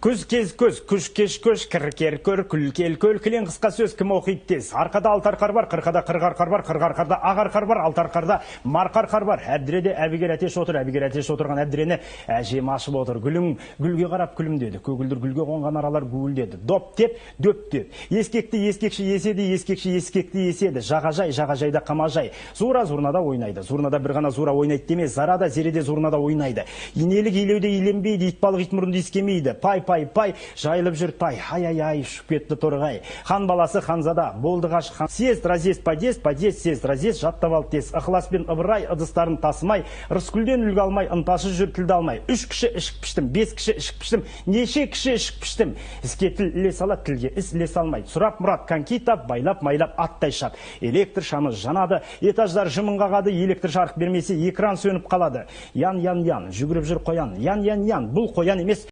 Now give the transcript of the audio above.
Күз кез көз, күш кеш көш, кір кер көр, күл кел көл, кілең қысқа сөз кім оқиды тез. Арқада алты арқар бар, қырқада қырық арқар бар, қырық арқарда ақ арқар бар, алты арқарда марқа арқар бар. Әбдіреде Әбігер әтеш отыр, Әбігер әтеш отырған Әбдірені әжем ашып отыр. Гүлім гүлге қарап күлімдеді, көгілдір гүлге қонған аралар гуілдеді. Доп деп, дөп деп. Ескекті ескекші еседі, ескекші ескекті еседі. Жағажай, жағажайда қамажай. Зура зурнада ойнайды. Зурнада бір ғана зура ойнайды демес, Зарада, Зереде зурнада ойнайды. Инелік илеуде иленбейді, итбалық ит мұрынды иіскемейді. Пай, пай, пай, жайылып жүр тай. Ай, ай, ай, ұшып кетті торғай. Хан баласы ханзада, болды ғашық хан. Съезд, разъезд, подъезд, подъезд, съезд, разъезд, жаттап алды тез. Ықылас пен Ыбырай ыдыстарын тасымай, Рыскүлден үлгі алмай, ынтасыз жүр тілді алмай. 3 кіші ішік піштім, 5 кіші ішік піштім, неше кіші ішік піштім. Іске тіл іле салады, тілге іс іле салмайды. Сұрап мұрат коньки тап, байлап майлап аттай шап. Электр шамы жанады, этаждар жымын қағады, электр жарық бермесе экран сөніп қалады. Ян, ян, ян, жүгіріп жүр қоян. Ян, ян, ян, бұл қоян емес.